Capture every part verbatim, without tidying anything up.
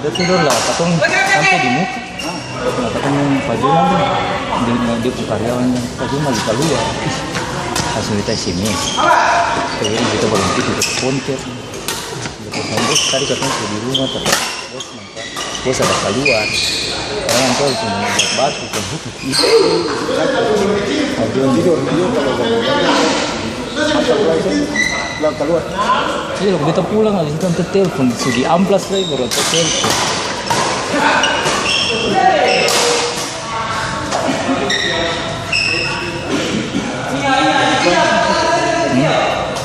Itu dong lah, katong sampe di muka. Nah, katong yang Pak Jonal tuh, dia, dia pung karyawan yang Pak Jonal di kaluar. Ih, langsung kita S M S. Kayaknya kita balong tidur, kita konter. Bos, tadi katong su di rumah, tapi bos nampak, bos ada kaluar. Orang tua cuma buat batu, bukan hukum. Tidur, tidur kalau bangun. Mata mulai itu, bilang kaluar. Iya, beta pulang, abis itu ante telpon, su di amplas lai, baru ante telpon.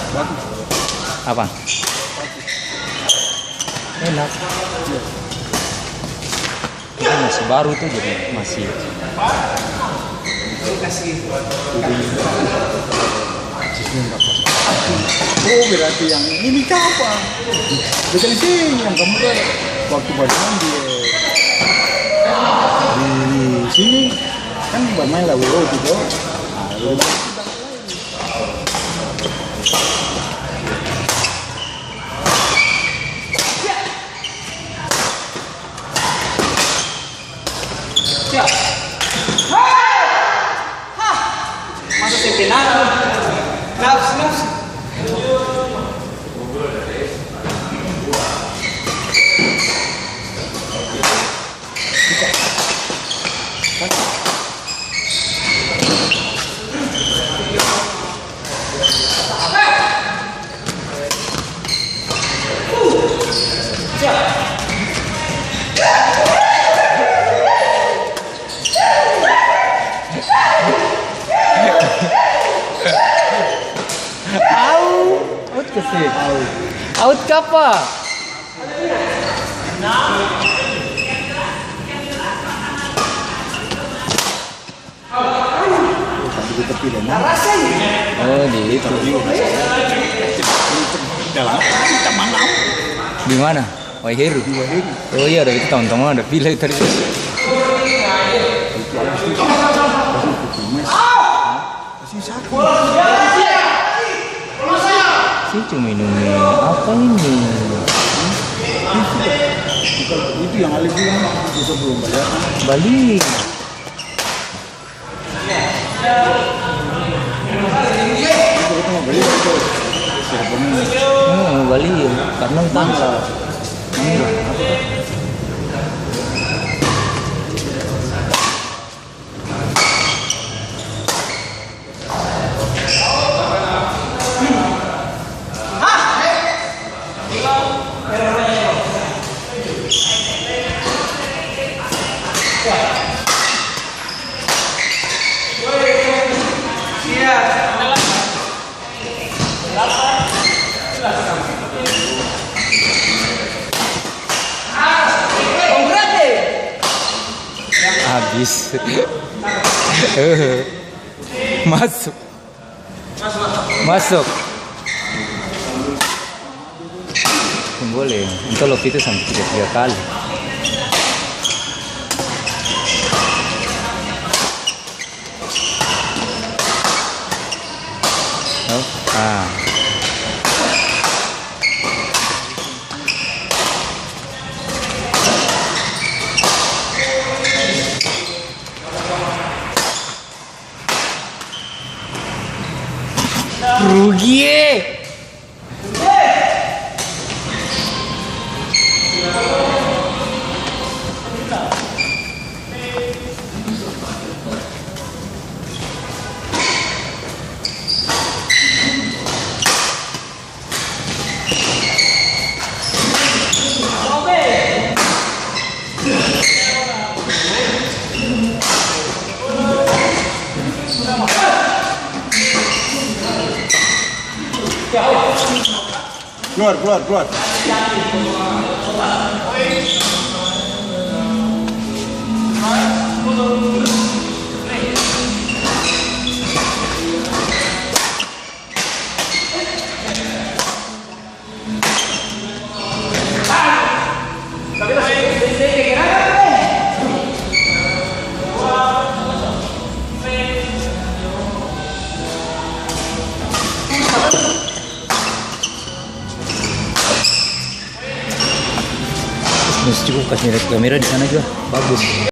Hmm? Apa? Enak. Ini masih baru tuh, jadi masih. Oh, berarti yang ini capa? Bukan sih, yang kamu kan waktu bermain di, di sini, kan bermain lah, gitu. Nah, masa seng kenal? Naps, naps. Au, out ka sih? Out kapa? Oh, di itu. Di mana? Waiheru? Oh iya, ada itu, tamang-tamang ada pila tadi. Seng cuma minum apa ini? Itu yang Ale bilang, itu sebelum bayar. Bali. Oh, bali, karena utang. Habis. Masuk. Masuk. Boleh. Entah lo itu sampai tiga, tiga kali. Oh, ah. Rugi e. Keluar, keluar, keluar. Cukup kas melihat kamera di sana juga bagus.